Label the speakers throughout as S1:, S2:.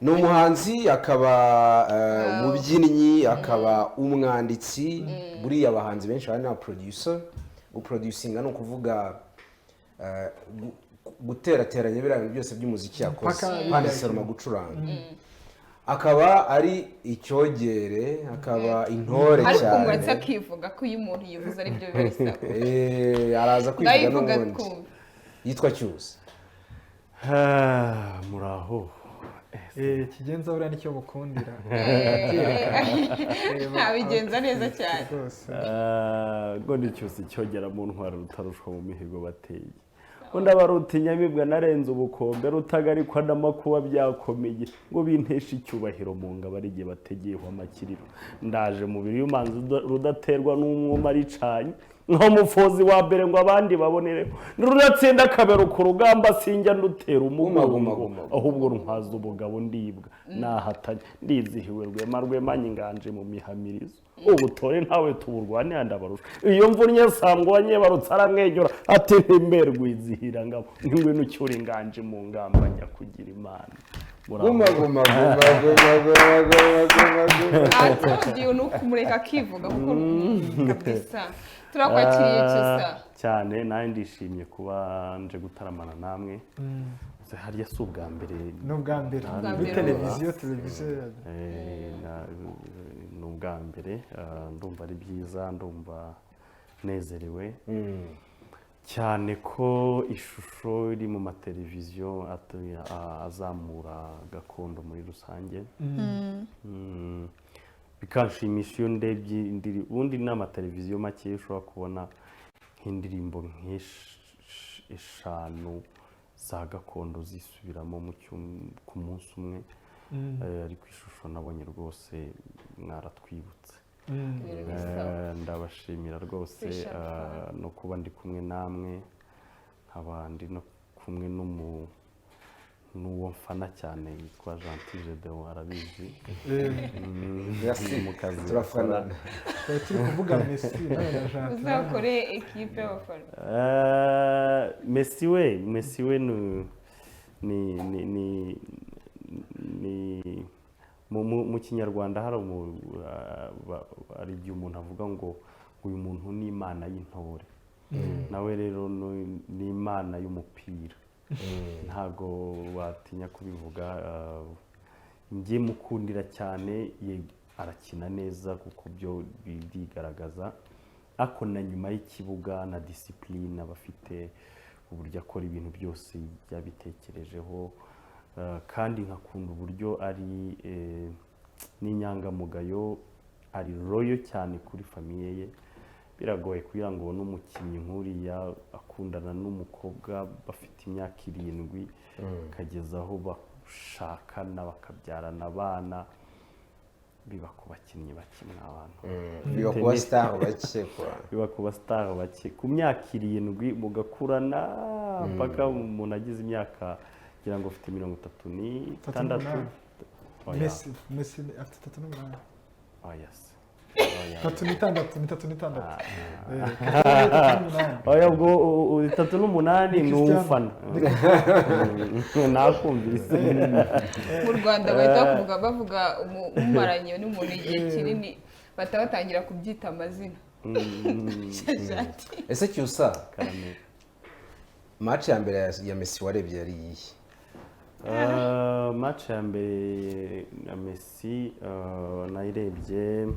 S1: Ni umuhanzi, akaba umubyinnyi, akaba umwanditsi. Buriya abahanzi benshi bari na producer. Guproducinga ni ukuvuga guterateranya biriya bintu byose by'umuziki yakoze,
S2: Mpaka
S1: pani seroma gucuranga, akaba ari icyogere, akaba intore
S3: Ariko
S1: cyane.
S3: umuretse akivuga, ko iyo umuntu yivuze ari byo biba bisaba.
S1: Araza kwivuga
S3: Ndayivuga
S1: n'ubundi.
S3: Twumve.
S1: Yitwa Cyusa.
S4: Ah, muraho.
S2: Kigenza buriya nicyo mukundira.
S3: Ntabigenza neza cyane.
S2: Rwose.
S4: Ah, ngo ni Cyusa, icyogera mu ntwaro, rutarushwa mu mihigo bateye. Undi aba aruta inyamibwa, narenze ubukombe, rutagarikwa n'amakuba byakomeye, ngo binteshe icyubahiro mu ngabo ari igihe bategeyeho amakiriro. Ndaje mubiri y'umanzi rudaterwa n'umwuma aricanye nk'umufozi wa mbere, ngo abandi babonereho. Rudatsinda akabero ku rugamba, sinjya ndutera
S1: Guma, guma,
S4: umugongo,
S1: guma.
S4: ahubwo ntwaza ubugabo ndibwa nahatanye, ndizihiwe rwema rwemanye inganje mu mihamirizo. Ubutore ntawe tuburwanira, ndabarusha. Iyo mvunnye sangwa wanyebarutse aramwenyura ati: "Ntimbe rwizihira ngabo, ntingwino ucyura inganje mu ngamba, nyakugira Imana." Muraho.
S1: Guma, guma, guma, guma, guma, guma, guma, guma.
S3: Atold ni ukumureka akivuga, kuko kabisa turakwakiriye, Cyusa.
S4: Cyane, nawe ndishimye kuba nje gutaramana namwe. Se harya si ubwa mbere?
S2: Ni ubwa mbere
S3: Ubwa
S2: muri
S3: mbere.
S2: televiziyo.
S4: Ni ubwa mbere. Ndumva ari byiza, ndumva nezerewe cyane ko ishusho iri mu mateleviziyo azamura gakondo muri rusange. Bikanshimisha iyo ndebye ubundi ni amateleviziyo make ushobora kubona nk'indirimbo nk'eshanu za gakondo zisubiramo ku munsi umwe. Ariko ishusho nabonye rwose mwaratwibutse.
S3: Ibintu bisaba.
S4: Ndabashimira rwose.
S3: Bishaka.
S4: No kuba ndi kumwe namwe, nkaba ndi no kumwe n'uwo mfana cyane witwa Gentil Gedeon, arabizi.
S1: Merci.
S4: Mu kazi.
S1: Turafanana.
S2: Twari turi kuvuga Messi nawe na Gentil.
S3: Uzakore ekipe y'abafana.
S4: Messi we ni mu Kinyarwanda hari hari igihe umuntu avuga ngo uyu muntu ni imana y'intore. Nawe rero ni imana y'umupira, ntago watinya kubivuga. Njye mukundira cyane, arakina neza kuko byo birigaragaza, ariko na nyuma y'ikibuga na discipline aba afite, uburyo akora ibintu byose yabitekerejeho. Kandi nkakunda uburyo ari n'inyangamugayo, ari loyal cyane kuri famille ye. Biragoye kugira ngo ubone umukinnyi nk'uriya akundana n'umukobwa bafite imyaka 7, akageza aho bashakana, bakabyarana abana. Biba ku bakinnyi bake abantu.
S1: Biba kuba star bake kwa.
S4: Biba ku basitari bake, ku myaka 7 mugakurana mpaka umuntu agize imyaka, ngira ngo ufite 36.
S2: 38.
S4: Oya.
S2: Messi afite 38.
S4: Oya se. Oya.
S2: 36, ni 36. Cristiano 38.
S4: Oya, ubwo 38 ni
S2: Cristiano.
S4: uwufana nakumvise.
S3: Mu Rwanda bahita bavuga umumaranye n'umuntu igihe kinini, bahita batangira kubyita amazina. Gentil.
S1: Ese Cyusa,
S4: Karame.
S1: match ya mbere ya Messi warebye yari iyihe?
S4: Match ya mbere ya Messi nayirebye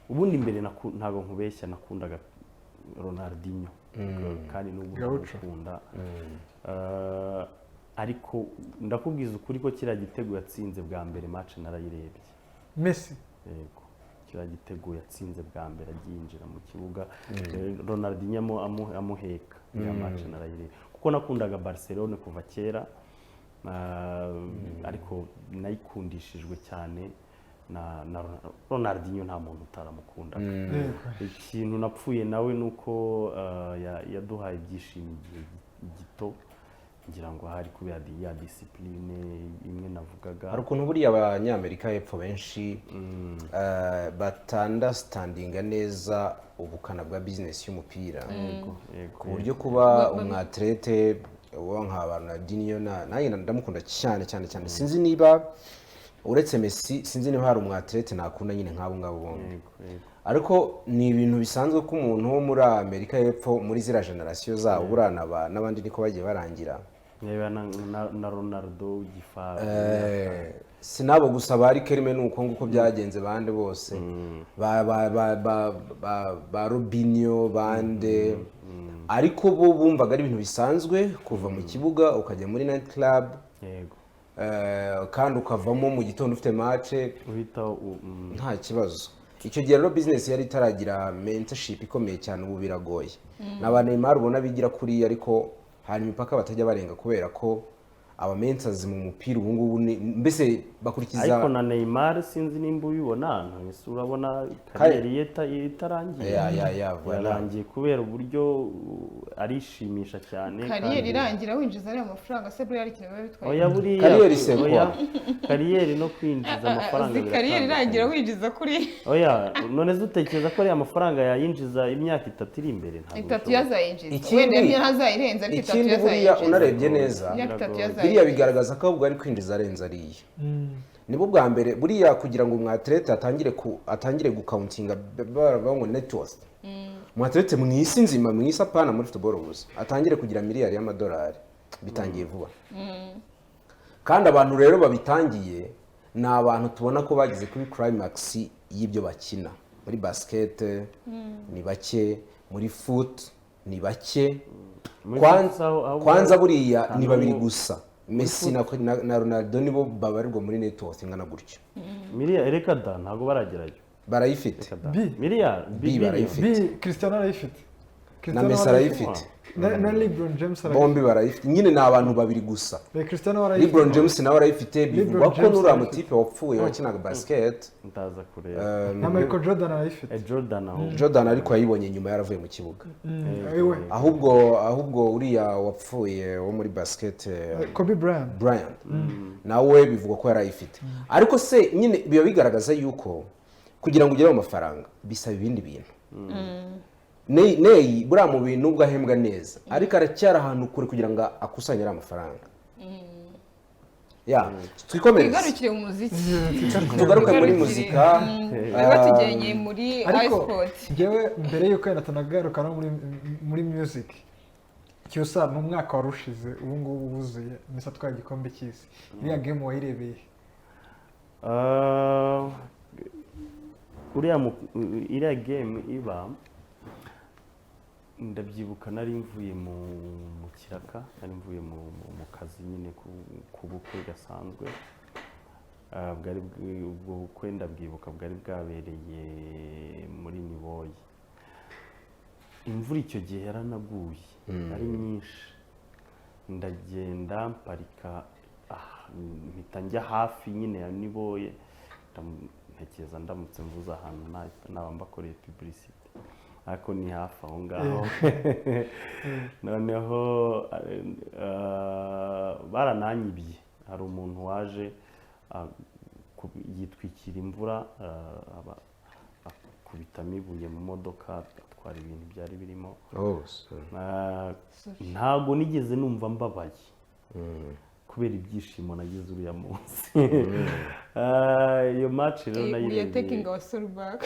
S4: ubundi mbere ntabwo nkubeshya, nakundaga Ronaldinho kandi n'ubu
S2: Gaucho.
S4: ndamukunda. Ariko ndakubwiza ukuri ko kiriya gitego yatsinze bwa mbere, match narayirebye.
S2: Messi?
S4: Yego, kiriya gitego yatsinze bwa mbere abyinjira mu kibuga, Ronaldinho amuheka, iriya match narayirebye kuko nakundaga Barcelone kuva kera. Ariko nayikundishijwe cyane na Ronaldinho, nta muntu utaramukundaga. Ikintu napfuye nawe ni uko yaduhaye ibyishimo igihe gito, ngira ngo hari kubera ya discipline imwe navugaga.
S1: Hari ukuntu buriya Abanyamerika y'Epfo benshi bataunderstandinga neza ubukana bwa business y'umupira,
S4: Yego.
S1: ku buryo kuba umwaterete Uwo nka ba Ronaldinho nanjye ndamukunda cyane cyane cyane. Sinzi niba uretse Messi, sinzi niba hari umwathlete nakunda nyine nk'abo ngabo bombi.
S4: Yego, yego.
S1: Ariko ni ibintu bisanzwe ko umuntu wo muri Amerika y'Epfo, muri ziriya generasiyo zabo, buriya n'abandi niko bagiye barangira.
S4: Reba na Ronaldo Gifaru.
S1: Si nabo gusa, bari Kerime, ni uko nguko byagenze, bande bose, ba Robinho, bande, ariko bo bumvaga ari ibintu bisanzwe kuva mu kibuga ukajya muri night club, kandi ukavamo mu gitondo ufite match.
S4: Uhita
S1: Nta kibazo. Icyo gihe rero business yari itaragira mentorship ikomeye cyane. Ubu biragoye. Ni aba Neymar ubona bigira kuriya, ariko hari imipaka batajya barenga kubera ko aba mentors mu mupira ubu ngubu mbese bakurikiza.
S4: Ariko na Neymar, sinzi nimba ubibona, ese urabona carrière ye itarangiye?
S1: Ya, voilà.
S4: Yarangiye kubera uburyo arishimisha cyane.
S3: Carrière irangira winjiza ariya mafaranga se, buriya hari ikintu biba bitwaye?
S4: Oya, buriya
S1: Carrière c'est quoi?
S4: Oya, carrière no kwinjiza amafaranga
S3: Uzi carrière irangira
S4: biratandukanye.
S3: winjiza kuri
S4: Oya, none se utekereza ko ariya mafaranga yayinjiza imyaka 3 iri imbere? Ntabwo
S3: 3
S4: bishoboka.
S3: Yazayinjiza.
S1: Ikindi-
S3: Wenda ntazayirenza, ariko 3
S1: Ikindi buriya
S3: yazayinjiza.
S1: unarebye neza,
S3: Imyaka 3
S1: biriya
S3: yazayinjiza.
S1: bigaragaza ko ahubwo ari kwinjiza arenze ariya. Nibwo bwa mbere buriya kugira ngo umwathlete atangire gucountinga, baravuga ngo net worth, umwathlete mu isi nzima, mu isi, apana muri football gusa, atangire kugira miliyari y'amadolari, bitangiye vuba. Kandi abantu rero babitangiye ni abantu tubona ko bageze kuri climax y'ibyo bakina. Muri basket ni bake, muri foot ni bake.
S4: Muri foot ahubwo-
S1: Kwanza buriya
S4: nta
S1: ni babiri gusa, Messi na Ronaldo, nibo babarirwa muri net worth ingana gutyo.
S4: Miliyari, reka da, ntabwo baragerayo.
S1: Barayifite.
S4: Reka da.
S2: B.
S4: Miliyari.
S1: B
S4: Billion.
S1: barayifite.
S2: B, Cristiano arayifite.
S1: Na
S2: Cristiano
S1: Messi arayifite.
S2: Na LeBron James arayifite.
S1: Bombi barayifite nyine, ni abantu babiri gusa.
S2: Cristiano arayifite.
S1: LeBron James nawe arayifite. Bivugwa ko
S2: James
S1: n'uriya
S2: arayifite.
S1: mutipe wapfuye wakinaga basket.
S4: Ndaza kureba.
S2: Na Michael Jordan arayifite.
S4: Jordan aho.
S1: Jordan ariko yayibonye nyuma yaravuye mu kibuga.
S2: Ewe.
S1: Ahubwo uriya wapfuye wo muri basket,
S2: Kobe Bryant.
S1: Bryant, nawe bivugwa ko yarayifite. Ariko se nyine biba bigaragaza yuko kugira ngo ugere mu mafaranga bisaba ibindi bintu. Ney buriya mu bintu nubwo ahembwa neza, ariko aracyari ahantu kure kugira ngo akusanye ariya mafaranga. Ya, twikomereze.
S3: Twigarukire mu muziki.
S1: Tugaruke muri
S3: Twigarukire.
S1: muzika.
S3: Bari batujyanye muri
S2: Ariko
S3: iSport.
S2: njyewe mbere y'uko wenda tunagaruka no muri music, Cyusa, ni umwaka wari ushize ubu ngubu wuzuye Messi atwaye igikombe cy'isi. Iriya game wayirebeye?
S4: Ah, uriya game iba, ndabyibuka nari mvuye mu kiraka, nari mvuye mu kazi nyine ku bukwe gasanzwe. Ah, ubwo bukwe ndabwibuka bwari bwabereye muri Niboye. Imvura icyo gihe yaranaguye ari nyinshi. Ndagenda mparika, mpita njya hafi nyine ya Niboye. Ntekereza ndamutse mvuze ahantu naba mbakoreye publicité, ariko ni hafi aho ngaho. Noneho barananyibye. Hari umuntu waje, yitwikira imvura, akubitamo ibuye mu modoka, atwara ibintu byari birimo.
S1: Oh, sorry.
S4: Ntabwo nigeze numva mbabaye kubera ibyishimo nagize uriya munsi. Iyo match rero
S3: We are
S4: nayirebye.
S3: taking our soul back.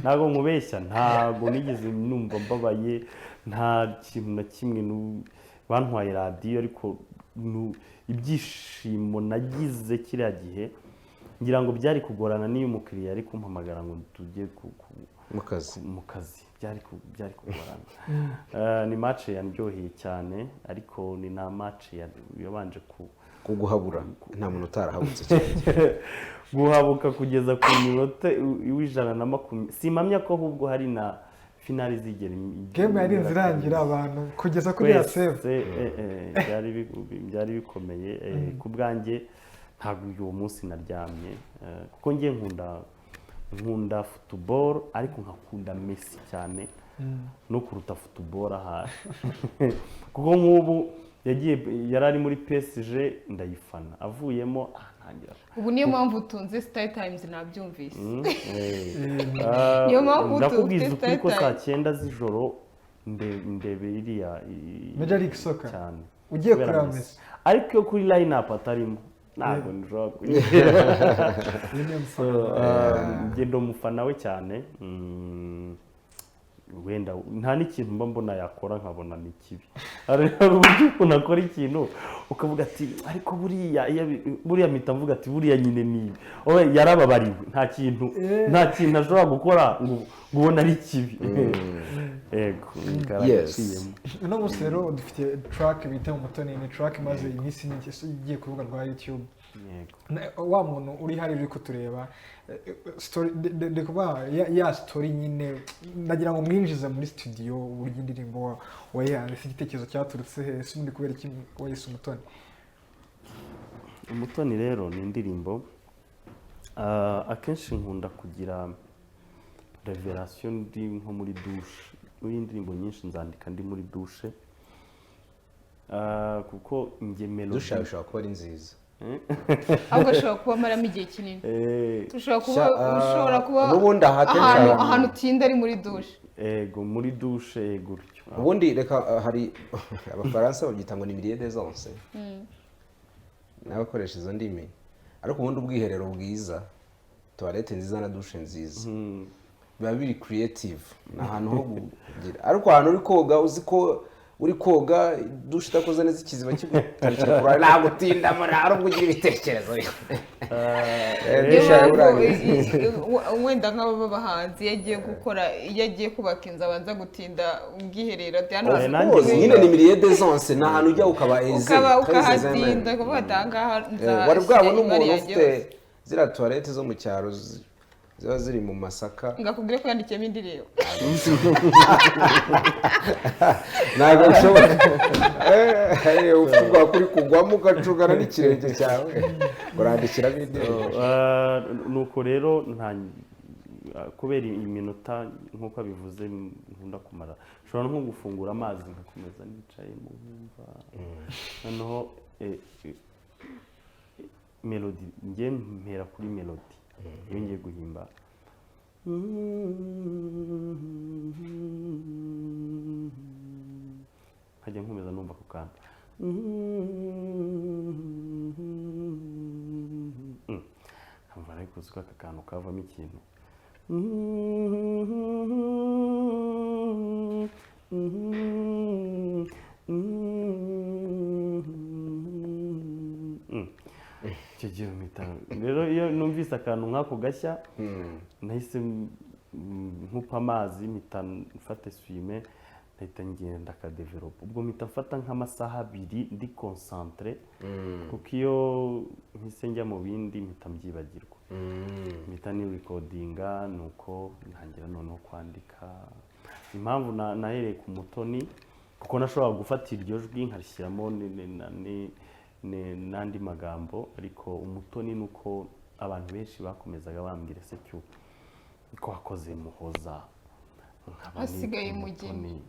S4: Ntabwo nkubeshya, ntabwo nigeze numva mbabaye, nta kintu na kimwe. Bantwaye radiyo, ariko ibyishimo nagize kiriya gihe, ngira ngo byari kugorana n'iyo umukiriya yari kumpamagara ngo tujye
S1: Mu kazi.
S4: Mu kazi byari kugorana. Ni match yandyoheye cyane, ariko ni na match yabanje ku
S1: Kuguhabura, nta muntu utarahabutse cyane.
S4: Guhabuka kugeza ku minota w'120, simpamya ko ahubwo hari na finali zigera
S2: Game yarinze irangira abantu kugeza kuri ya save.
S4: Twese, byari bikomeye. Ku bwanjye ntabwo uwo munsi naryamye, kuko ngiye nkunda football, ariko nkakunda Messi cyane no kuruta football ahari, kuko nk'ubu yagiye yari ari muri PSG ndayifana, avuyemo ntangira
S3: Ubu niyo mpamvu utunze Star Times, nabyumvise.
S4: Mm.
S3: Niyo mpamvu
S4: Ndakubwiza
S3: tufite
S4: ukuri ko
S3: Star
S4: saa
S3: Times.
S4: 9 z'ijoro Ndebe iriya
S2: Major League Soccer.
S4: Cyane.
S2: Ugiye
S4: Kubera
S2: kureba
S4: Messi.
S2: Messi.
S4: Ariko iyo kuri line up atarimo, ntabwo nshobora kuyireba.
S2: Uyu niyo
S4: So,
S2: mufana.
S4: njye ndi umufana we cyane. Wenda nta n'ikintu mba mbona yakora nkabona ni kibi. Hari uburyo ukuntu akora ikintu ukavuga ati ariko buriya buriya, mpita mvuga ati buriya nyine ni ibi. Owe, yarababariwe, nta kintu nta kintu ashobora gukora ngo ubone ari kibi. Yego, karagaciyemo.
S2: Uno munsi rero dufite track bita Umutoni. Ni track imaze iminsi mike igiye ku rubuga rwa YouTube.
S4: Yego.
S2: Wa muntu uri hari uri kutureba, story ndi kubaha ya story nyine, ndagira ngo mwinjize muri studio, uburyo indirimbo wayanditse, igitekerezo cyaturutse he, ese ubundi kubera iki wayise Umutoni?
S4: Umutoni rero ni indirimbo, akenshi nkunda kugira revelation ndi nko muri douche. Muri indirimbo nyinshi nzandika ndi muri douche, kuko njye melody
S1: Douche yawe ishobora kuba ari nziza.
S3: Ahubwo ashobora kuba amaramo igihe kinini. Ushobora kuba ushobora kuba
S1: N'ubundi aha akenshi
S3: ahantu ahantu utinda ari muri douche.
S4: Ego, muri douche, gutyo.
S1: Ubundi reka, hari Abafaransa babyita ngo ni milieu d'aisance n'abakoresha izo ndimi, ariko ubundi ubwiherero bwiza, toilette nziza na douche nziza biba biri creative, ni ahantu ho kugira. Ariko ahantu uri koga, uzi ko uri koga, douche idakoze neza, ikiziba kigutarukira kure, ntabwo utindamo, nta nubwo ugira ibitekerezo.
S3: Niyo
S1: Douche yawe
S3: mpamvu
S1: urangiza.
S3: wenda nk'aba b'abahanzi, iyo agiye gukora, iyo agiye kubaka inzu, abanza gutinda ubwiherero, ati hano
S4: Oya, nanjye
S1: Rwose nyine ni milieu d'aisance, ni ahantu ujya ukaba aisé.
S3: Ukaba
S1: très aisé
S3: ukahatinda,
S1: même.
S3: ukavuga ati aha ngaha
S1: Wari
S3: nzahashyira
S1: bwabona
S3: imari
S1: umuntu
S3: yanjye
S1: ufite
S3: yose.
S1: ziriya toilette zo mu cyaro ziba ziri mu masaka?
S3: Ngo akubwire ko yandikiyemo indirimbo?
S1: Ntabwo bishoboka. Ufite ubwoba kuri kugwamo ugacungana n'ikirenge cyawe, urandikiramo indirimbo.
S4: Nuko rero nta kubera iminota nk'uko abivuze nkunda kumara, nshobora nko gufungura amazi nkakomeza nicaye mu nkumva noneho melody. Njye mpera kuri melody iyo ngiye guhimba. Nkajya nkomeza numva ako kantu. Nkumva ariko uzi ko aka kantu kavamo ikintu. Icyo gihe mpita rero, iyo numvise akantu nk'ako gashya, nahise nkupa amazi, mpita mfata essuie-main, ndahita ngenda akadevelopa. Ubwo mpita mfata nk'amasaha 2 ndi concentré, kuko iyo mpise njya mu bindi mpita mbyibagirwa. Mpita ni recordinga, nuko ntangira noneho kwandika. Impamvu nahereye ku Mutoni, kuko nashobora gufata iryo jwi nkarishyiramo n'andi magambo, ariko Umutoni ni uko abantu benshi bakomezaga bambwira: "Ese cyo ko wakoze Muhoza, nkaba
S3: Hasigaye
S4: nitwa
S3: Umugeni.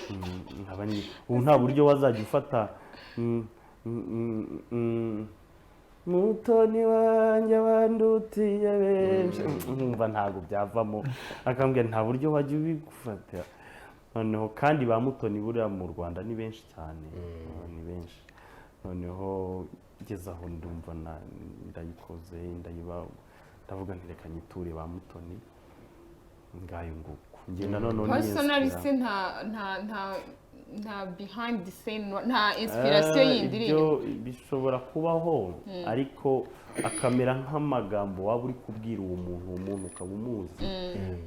S4: Umutoni." Nkaba ni ubu nta buryo wazajya ufata Mutoni wanjye wandutiye benshi, nkumva ntabwo byavamo. Akambwira nta buryo wajya ubigufata noneho. Kandi ba Mutoni buriya mu Rwanda ni benshi cyane, ni benshi. Noneho ngeze aho ndumva ndayikoze, ndayiba, ndavuga nti reka nyiture ba Mutoni. Ngayo nguko ngenda noneho
S3: Personally
S4: niyinspira.
S3: se nta behind the scene, nta inspiration yindi iri
S4: Ibyo
S3: inyuma?
S4: Bishobora kubaho, ariko akamera nk'amagambo waba uri kubwira uwo muntu, uwo muntu ukaba umuzi,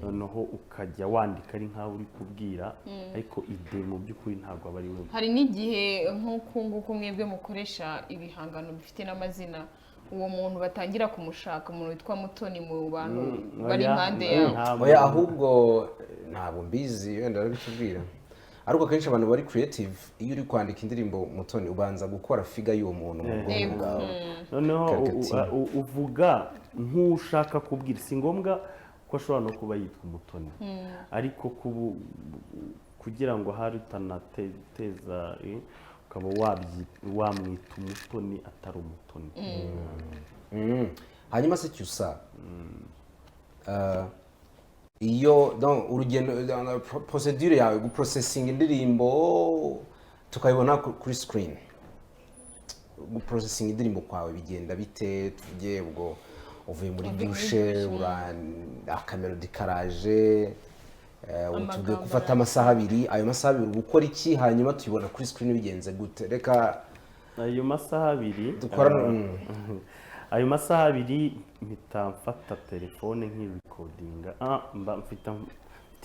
S4: noneho ukajya wandika ari nk'aho uri kubwira, ariko idée mu by'ukuri ntabwo aba ari we.
S3: Hari n'igihe nk'uku nguku mwebwe mukoresha ibihangano bifite n'amazina, uwo muntu batangira kumushaka, umuntu witwa Mutoni mu bantu bari
S4: Oya,
S3: impande yawe.
S4: nta
S1: Oya, ahubwo ntabwo mbizi, wenda arabitubwira, ariko akenshi abantu bari creative, iyo uri kwandika indirimbo Mutoni, ubanza gukora figure y'uwo muntu mu bwonko bwawe.
S4: Noneho
S1: Caricature.
S4: uvuga nk'ushaka kubwira. Si ngombwa ko ashobora no kuba yitwa Umutoni, ariko kugira ngo hari utanateza, ukaba wamwita Umutoni atari Umutoni.
S1: Hanyuma se Cyusa, Iyo donc urugendo, procedure yawe guprocessinga indirimbo tukayibona kuri screen, guprocessinga indirimbo kwawe bigenda bite? Tuvuge ubwo uvuye muri
S3: Uvuye muri
S1: douche,
S3: douche.
S1: ura akamelody karaje, ubu tuvuge
S3: Amagambo
S1: gufata
S3: araje.
S1: amasaha 2. Ayo masaha 2 uba ukora iki? Hanyuma tuyibona kuri screen bigenze gute? Reka
S4: Ayo masaha 2
S1: Dukora-
S4: ayo masaha 2 mpita mfata telefone nkirecordinga. Mba mfite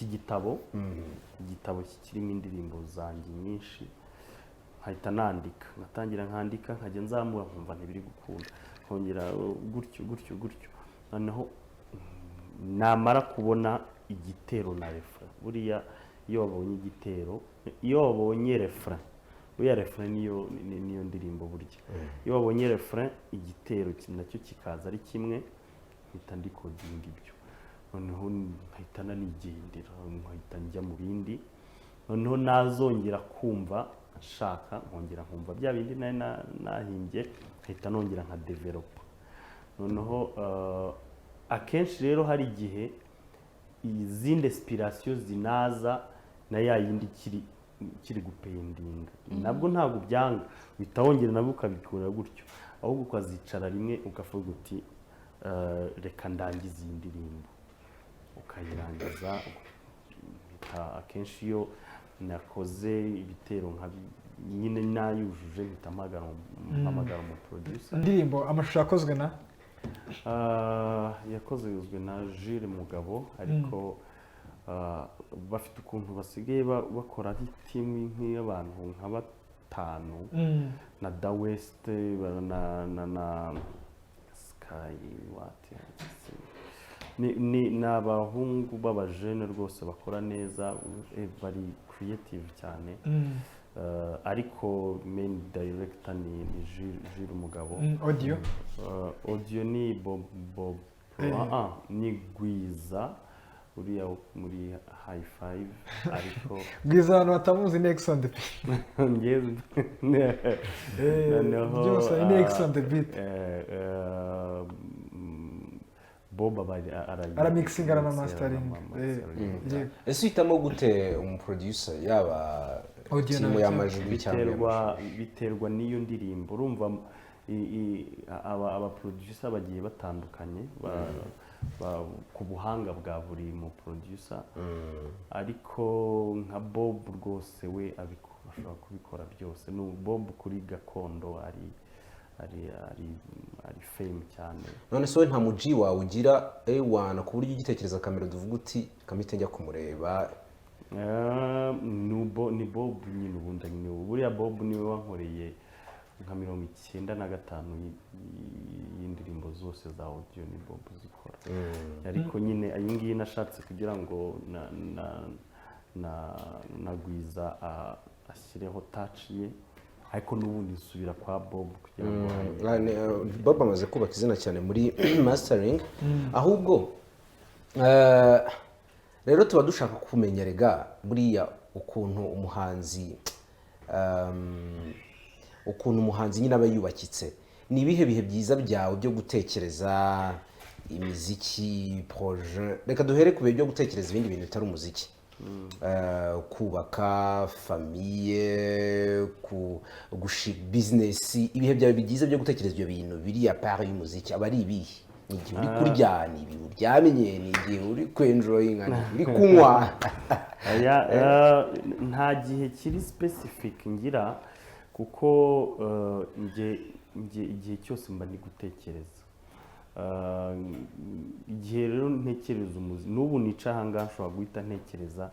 S4: igitabo kirimo indirimbo zanjye nyinshi, nkahita nandika, ngatangira nkandika, nkajya nzamura, nkumva ntibiri gukunda, nkongera gutyo gutyo gutyo. Noneho namara kubona igitero na refrain, buriya iyo wabonye igitero, iyo wabonye refrain, buriya refrain niyo ndirimbo. Burya iyo wabonye refrain, igitero nacyo kikaza ari kimwe, mpita ndirecordinga ibyo. Noneho nkahita nanigendera, nkahita njya mu bindi. Noneho nazongera kumva nshaka, nkongera nkumva bya bindi nari nahimbye, nkahita nongera nka developa. Noneho akenshi rero hari igihe izindi inspiration zinaza na ya yindi ikiri gupendinga, nabwo ntabwo byanga, uhita wongera nabwo ukabikora gutyo. Ahubwo ukazicara rimwe ukavuga uti: "Reka ndangize iyi ndirimbo." Ukayirangiza. Mpita akenshi iyo nakoze ibitero nka nyine nayujuje, mpita mpamagara umu producer.
S2: Indirimbo amashusho yakozwe na?
S4: Yakozwe na Jules Mugabo, ariko bafite ukuntu basigaye bakora ari team nk'iy'abantu nka batanu na Da West na Sky what ni abahungu b'abajene rwose bakora neza, bari creative cyane. Ariko main director ni Jules Mugabo.
S2: Audio?
S4: Audio ni Bob Bob. Ni Gwiza uriya wo muri High Five, ariko
S2: Bwiza, abantu batamuzi, ni X on the beat.
S4: Noneho,
S2: Byose ni X on the beat.
S4: Bob aba
S2: Aramixinga, aranamasteringa.
S4: aranamasteringa.
S2: Yego.
S1: Ese uhitamo gute umuproducer, yaba
S2: Audio
S1: team
S2: na
S1: y'amajwi cyangwa
S4: Biterwa, biterwa n'iyo ndirimbo. Urumva aba producer bagiye batandukanye ku buhanga bwa buri mu producer, ariko nka Bob rwose we ashobora kubikora byose. Ni Bob kuri gakondo ari fame cyane.
S1: None se wowe nta muji wawe ugira ewana ku buryo ugitekereza kamera tuvuga uti kamite njya kumureba?
S4: Ni Bob nyine ubundi. Ni buriya Bob niwe wankoreye nka 95 y'indirimbo zose za audio, ni Bob zikora. Ariko nyine iyi ngiyi nashatse kugira ngo na Gwiza ashyireho touch ye, ariko n'ubundi nsubira kwa Bob kugira ngo
S1: Bob amaze kubaka izina cyane muri mastering. Ahubwo rero tuba dushaka kumenya rega buriya ukuntu umuhanzi nyine aba yubakitse. Ni ibihe bihe byiza byawe byo gutekereza imiziki, projet? Reka duhere ku bihe byo gutekereza ibindi bintu bitari umuziki. Kubaka famille, ku business, ibihe byawe byiza byo gutekereza ibyo bintu biri à part y'umuziki aba ari ibihe? Ni igihe uri kurya, ni ibihe uryamye, ni igihe uri kwenjoyinga, ni igihe uri kunywa?
S4: Aya, nta gihe kiri specific ngira, kuko nge igihe cyose mba ndi gutekereza. Igihe rero ntekereza umuziki, n'ubu nica aha ngaha nshobora guhita ntekereza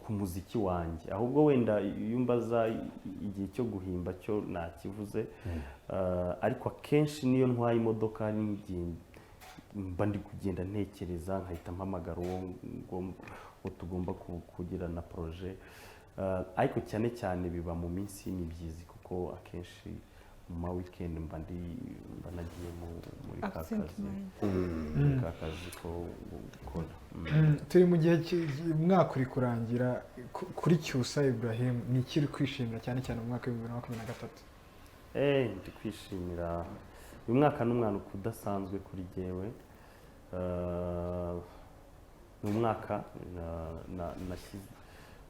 S4: ku muziki wanjye. Ahubwo wenda iyo umbaza igihe cyo guhimba cyo nakivuze. Ariko akenshi niyo ntwaye imodoka, hari n'igihe mba ndi kugenda ntekereza, nkahita mpamagara uwo tugomba kugirana projet. Ariko cyane cyane biba mu minsi y'imibyizi, kuko akenshi mu ma weekend mba nagiye muri ka
S3: Absent
S4: kazi
S3: mind.
S4: muri ka kazi ko gukora.
S2: Turi mu gihe umwaka uri kurangira. Kuri Cyusa Ibrahim, ni iki uri kwishimira cyane cyane mu mwaka wa 2023?
S4: Ndi kwishimira uyu mwaka, ni umwaka udasanzwe kuri jyewe. Ni umwaka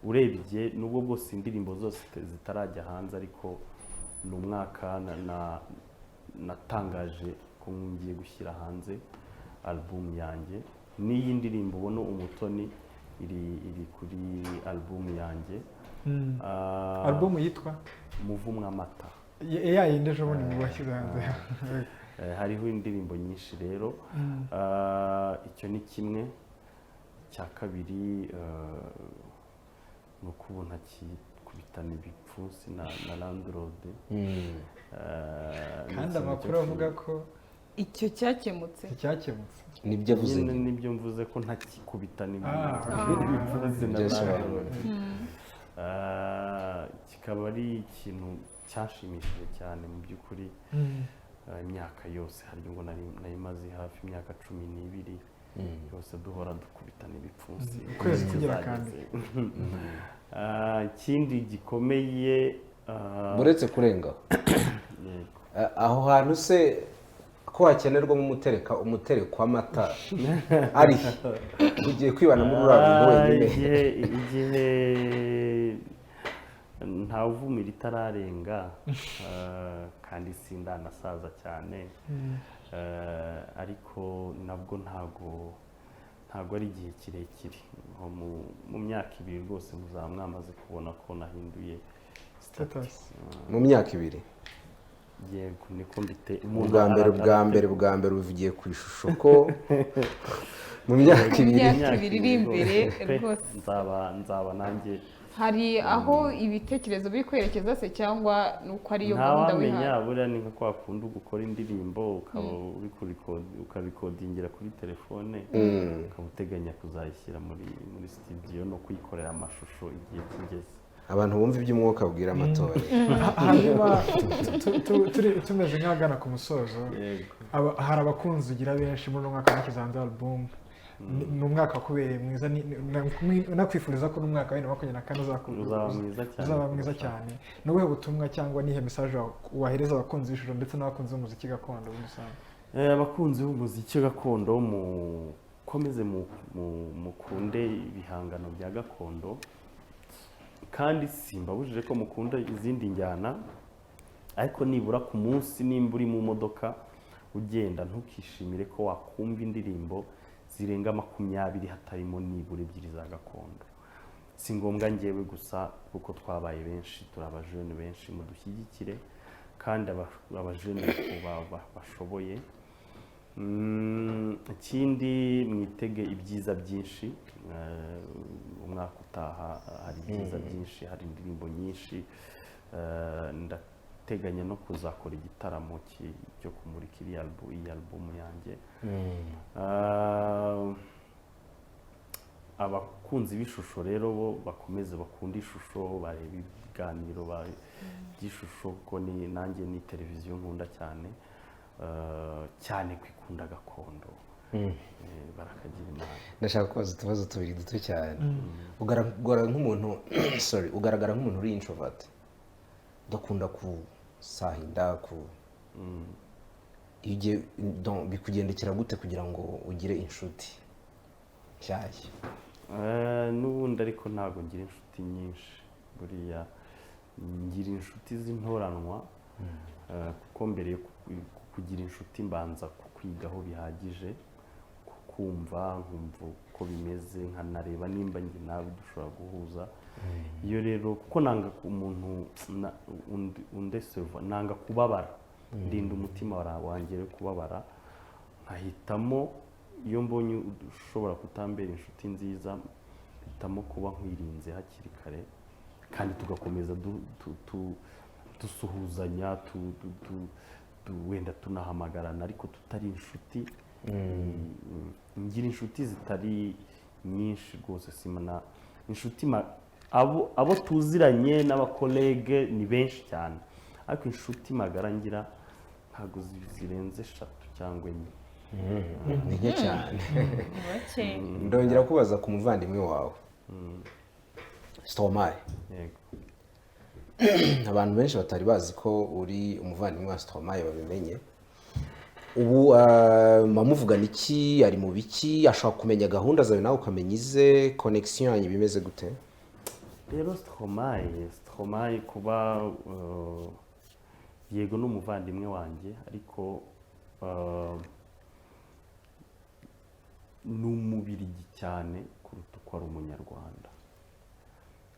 S4: urebye nubwo bwose indirimbo zose zitarajya hanze, ariko ni umwaka natangaje ko ngiye gushyira hanze album yanjye. N'iyi ndirimbo ubona, "Umutoni", iri kuri album yanjye.
S2: Album yitwa?
S4: "Muvumwamata".
S2: Ya yindi ejo bundi mu bashyize hanze.
S4: Hariho indirimbo nyinshi rero. Icyo ni kimwe. Icya kabiri, ni uko ubu ntakikubitana ibipfunsi na landlord. Ni
S2: Kandi
S4: ikintu
S2: amakuru
S4: cyo
S2: avuga ko
S3: Icyo cyakemutse.
S2: Cyakemutse.
S1: Nibyo avuze.
S4: Nyine
S1: Nyine.
S4: Nibyo mvuze ko ntakikubitana ibipfunsi na
S1: Ibyo
S4: landlord.
S1: asobanura.
S4: Kikaba ari ikintu cyanshimishije cyane mu by'ukuri. Imyaka yose, hari ubwo nari maze hafi imyaka 12 yose duhora dukubitana ibipfunsi.
S2: Ukwezi kugira.
S4: Kizageze. Ikindi gikomeye,
S1: Buretse kurengaho.
S4: Yego.
S1: Aho hantu se ko hakenerwamo umutereko w'amata ari he? Ugiye kwibana muri uriya muntu wenyine?
S4: Igihe ntawuvumira itararenga, kandi sindanasaza cyane. Ariko nabwo ntago ari igihe kirekire, nko mu myaka 2 rwose muzaba mwamaze kubona ko nahinduye
S2: Status.
S1: Mu myaka 2?
S4: Yego, niko mbite.
S1: Ubwa mbere, bwa mbere, bwa mbere ubivugiye ku ishusho ko mu myaka 2.
S3: Myaka 2 iri imbere
S4: Pe,
S3: rwose.
S4: Nzaba nanjye.
S3: Hari aho ibitekerezo biri kwerekeza se, cyangwa ni uko ariyo gahunda
S4: Ntawamenya.
S3: wihaye?
S4: Buriya ni nka kwa kundi ugukora indirimbo ukaba uri ukarecordingira kuri telefone, ukaba uteganya kuzayishyira muri studio no kuyikorera amashusho igihe kigeze.
S1: Abantu bumva iby'umwuka abwira amatorero.
S2: Hanyuma tumeze nk'ahagana ku musozo.
S4: Yego.
S2: Hari abakunzi ugira benshi. Muri uno mwaka washyize hanze album. Ni umwaka wakubereye mwiza. Nakwifuriza ko n'umwaka wa 2024
S4: Uzaba mwiza cyane
S2: uzaba mwiza
S4: kurushaho.
S2: cyane. Ni ubuhe butumwa cyangwa nihe message wahereza abakunzi b'ishusho ndetse n'abakunzi b'umuziki gakondo muri rusange?
S4: Abakunzi b'umuziki gakondo, mukomeze mukunde ibihangano bya gakondo, kandi simbabujije ko mukunda izindi njyana, ariko nibura ku munsi nimba uri mu modoka ugenda, ntukishimire ko wakumva indirimbo zirenga 20 hatarimo nibura ebyiri za gakondo. Si ngombwa ngewe gusa, kuko twabaye benshi, turi abajene benshi, mudushyigikire kandi abajene bashoboye. Ikindi mwitege ibyiza byinshi. Umwaka utaha hari ibyiza byinshi, hari indirimbo nyinshi. Ndateganya no kuzakora igitaramo cyo kumurika iyi album yanjye. Abakunzi b'ishusho rero bo bakomeze bakunde ishusho, barebe ibiganiro by'ishusho, kuko ni nanjye ni televiziyo nkunda cyane. Cyane kwikunda gakondo. Barakagira Imana.
S1: Ndashaka kubaza utubazo tubiri duto cyane. Ugaragara nk'umuntu, sorry, ugaragara nk'umuntu uri introvert, udakunda kusahinda ku iyo ugiye donc, bikugendekera gute kugira ngo ugire inshuti nshyashya?
S4: N'ubundi ariko ntabwo ngira inshuti nyinshi. Buriya ngira inshuti z'intoranwa, kuko mbere yo kugira inshuti mbanza kukwigaho bihagije, kukumva, nkumva uko bimeze, nkanareba nimba njye nawe dushobora guhuza. Iyo rero, kuko nanga umuntu undeceva, nanga kubabara, ndinda umutima wanjye rero kubabara, nkahitamo iyo mbonye ushobora kutambera inshuti nziza, mpitamo kuba nkwirinze hakiri kare, kandi tugakomeza dusuhuzanya, wenda tunahamagarana, ariko tutari inshuti. Ngira inshuti zitari nyinshi rwose. Simana inshuti abo tuziranye n'abacollègue ni benshi cyane, ariko inshuti magara ngira ntabwo zirenze eshatu cyangwa enye.
S1: Ni nke cyane.
S3: Bake.
S1: Ndongera kubaza ku muvandimwe wawe Stromae.
S4: Yego.
S1: Abantu benshi batari bazi ko uri umuvandimwe wa Stromae babimenye. Ubu muvugana iki? Ari mu biki? Ashobora kumenya gahunda zawe, nawe ukamenya ize? Connection yanyu bimeze gute?
S4: Rero Stromae kuba yego ni umuvandimwe wanjye, ariko ni Umubirigi cyane kuruta uko ari Umunyarwanda.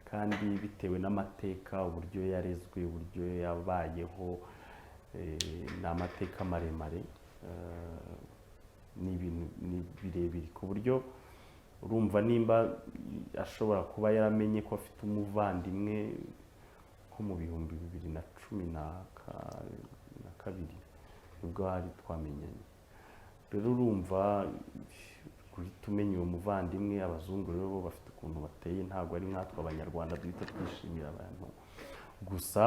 S4: Kandi bitewe n'amateka, uburyo yarezwe, uburyo yabayeho, ni amateka maremare, ni ibintu ni birebire, ku buryo urumva nimba ashobora kuba yaramenye ko afite umuvandimwe nko mu 2012 nibwo hari twamenyanye. Rero urumva guhita umenya uwo muvandimwe, abazungu rero bo bafite ukuntu bateye, ntabwo ari nkatwe Abanyarwanda duhita twishimira abantu. Gusa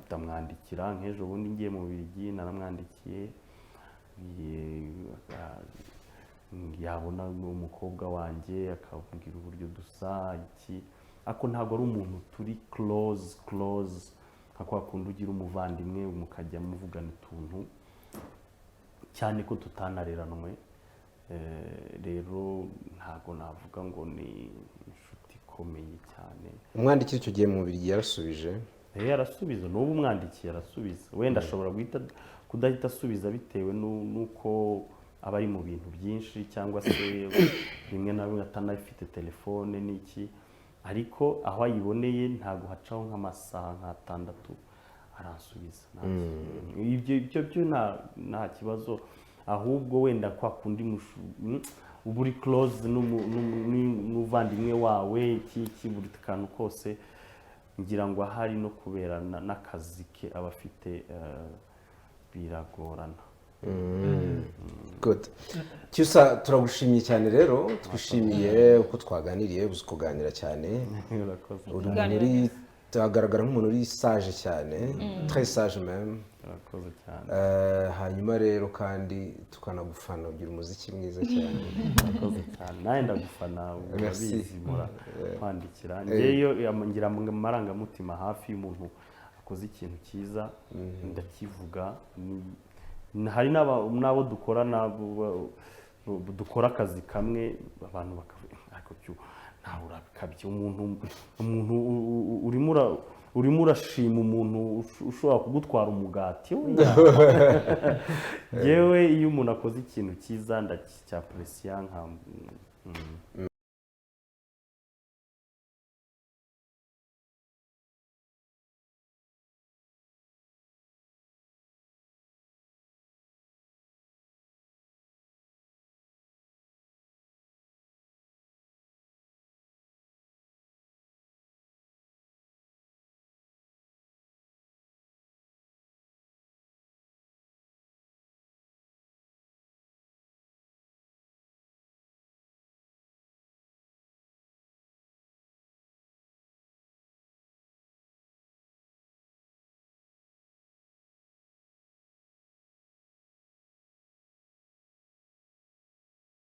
S4: ndamwandikira, nk'ejo bundi ngiye mu Bubiligi naramwandikiye, yabona umukobwa wanjye akambwira uburyo dusa iki, ariko ntabwo ari umuntu turi close close nka kwa kundi ugira umuvandimwe mukajya muvugana utuntu, cyane ko tutanareranwe. Rero ntabwo navuga ngo ni inshuti ikomeye cyane.
S1: Umwandikira icyo gihe mu Bubiligi yarasubije?
S4: Arasubiza, n'ubu umwandikiye arasubiza. Wenda ashobora guhita kudahita asubiza bitewe n'uko aba ari mu bintu byinshi, cyangwa se rimwe na rimwe atanafite telefone n'iki, ariko aho ayiboneye ntabwo hacaho nk'amasaha nk'atandatu aransubiza. Ibyo byo nta kibazo. Ahubwo wenda kwa kundi uba uri close n'umuvandimwe wawe, iki iki, buri kantu kose, ngira ngo ahari no kubera n'akazi ke aba afite, biragorana.
S1: Good. Cyusa, turagushimiye cyane. Rero twishimiye uko twaganiriye, uzi kuganira cyane.
S4: Urakoze.
S1: Uri umuntu uri agaragara nk'umuntu uri sage cyane, très sage même.
S4: Urakoze cyane.
S1: Hanyuma rero kandi tukanagufana, ugira umuziki mwiza cyane.
S4: Urakoze cyane, nawe ndagufana.
S1: Merci.
S4: Urabizi mpora kwandikira. Ngewe ngira amarangamutima hafi y'umuntu akoze ikintu cyiza, ndakivuga. Hari n'abo dukorana, dukora akazi kamwe, abantu bakavuga, ariko cyo ntawe urakabye, umuntu urimo urashima umuntu ushobora kugutwara umugati. Oya. Yewe, iyo umuntu akoze ikintu cyiza ndacyapresiya nka.